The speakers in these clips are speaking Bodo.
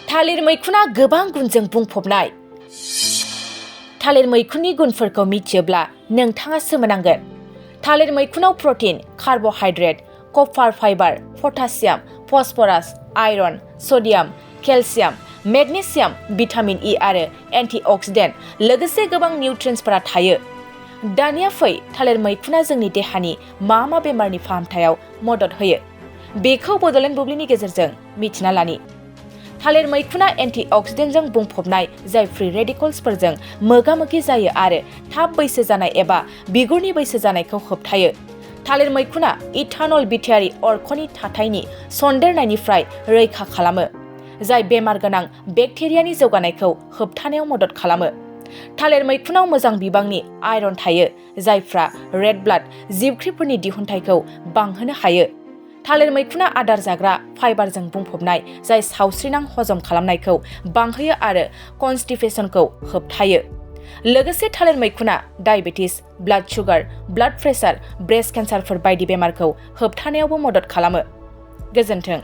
थालिर मैखुना गोबां गुनजों बुंफबनाय। थालिर मैखुननि गुनफोरखौ मिथियोब्ला नोंथाङा सोमोनांगोन। थालिर मैखुनाव protein, carbohydrate, copper fibre, potassium, phosphorus, iron, sodium, calcium, magnesium, vitamin E आरो एन्टिअक्सिडेन्ट लोगोसे गोबां निउट्रियेन्ट्सफोरा थायो। दानिया फै थालिर मैखुना जोंनि देहानि मा बेमारनि फाहामथायाव मदद होयो बेखौ बड'लेण्ड बुब्लिनि गेजेरजों मिथिना लानि। थालिर मैखुना एन्टिअक्सिडेन्टजों बुंफबनाय जाय फ्रि रेडिकल्सफोरजों मोगा-मोगि जायो आरो थाब बैसो जानाय एबा बिगुरनि बैसो जानायखौ होबथायो। थालिर मैखुना इथानल बिथायारि अर्कनि थाथायनि सन्देरनायनिफ्राय रैखा खालामो, जाय बेमार गोनां बेक्टेरियानि जौगानायखौ होबथानायाव मदद खालामो। थालिर मैखुनाव मोजां बिबांनि आयरन थायो, जायफ्रा रेड ब्लाड जिबख्रिफोरनि दिहुनथायखौ बांहोनो हायो। थालिर मैखुना आदार जाग्रा फाइबारजों बुंफबनाय जाय सावस्रिनां हजम खालामनायखौ बांहोयो आरो कनस्टिपेशनखौ होबथायो। लोगोसे थालिर मैखुना डायबेटिस, ब्लाड सुगार, ब्लाड प्रेसार, ब्रेस्ट केन्सारफोर बायदि बेमारखौ होबथानायावबो मदद खालामो। गोजोन्थों।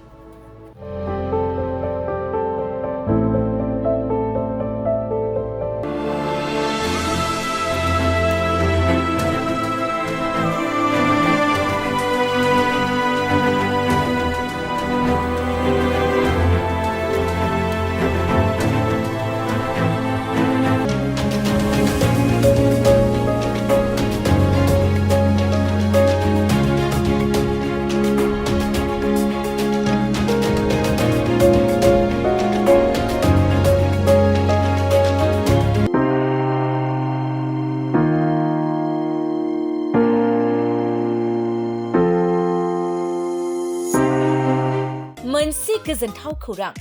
मोनसे गोजोनथाव खौरां,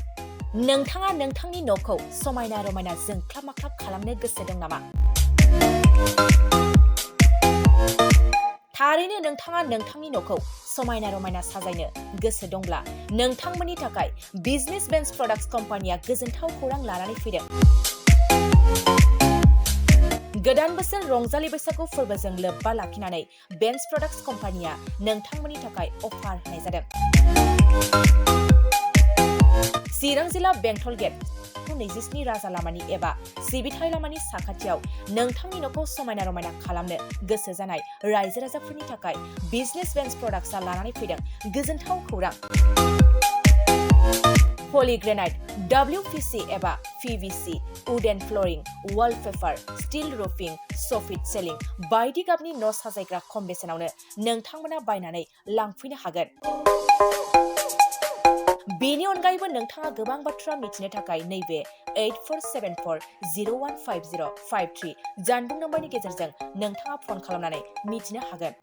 नोंथाङा नोंथांनि न'खौ समायना रमायना जोंख्लाब माख्लाब खालामनो गोसो दं नामा? थारैनो नोंथाङा नोंथांनि न'खौ समायना रमायना साजायनो गोसो दंब्ला नोंथांमोननि थाखाय बिजनेस बेन्स प्रडाक्ट्स कम्पानिया गोजोनथाव खौरां लानानै फैदों। गोदान बोसोर रंजालि बैसागु फोरबोजों लोब्बा लाखिनानै बेन्स प्रडाक्ट्स कम्पानिया नोंथांमोननि थाखाय अफार होनाय जादों। चिरां जिल्ला बेंटल गेट 27 राजा लामानि एबा सिबिथाय लामानि साखाथियाव नोंथांनि न'खौ समायना रमायना खालामनो गोसो जानाय रायजो राजाफोरनि थाखाय बिजनेस बेन्स प्रडाक्ट्सआ लानानै फैदों गोजोनथाव खौरां। पलिग्रेनाइट, WPC एबा PVC, wooden flooring, wallpaper, steel roofing, soffit ceiling बायदि गाबनि न' साजायग्रा खम बेसेनावनो नोंथांमोना बायनानै लांफैनो हागोन। बेनि अनगायैबो नोंथाङा गोबां बाथ्रा मिथिनो थाखाय नैबे 8474015053 जानबुं नम्बरनि गेजेरजों नोंथाङा फन खालामनानै मिथिनो हागोन।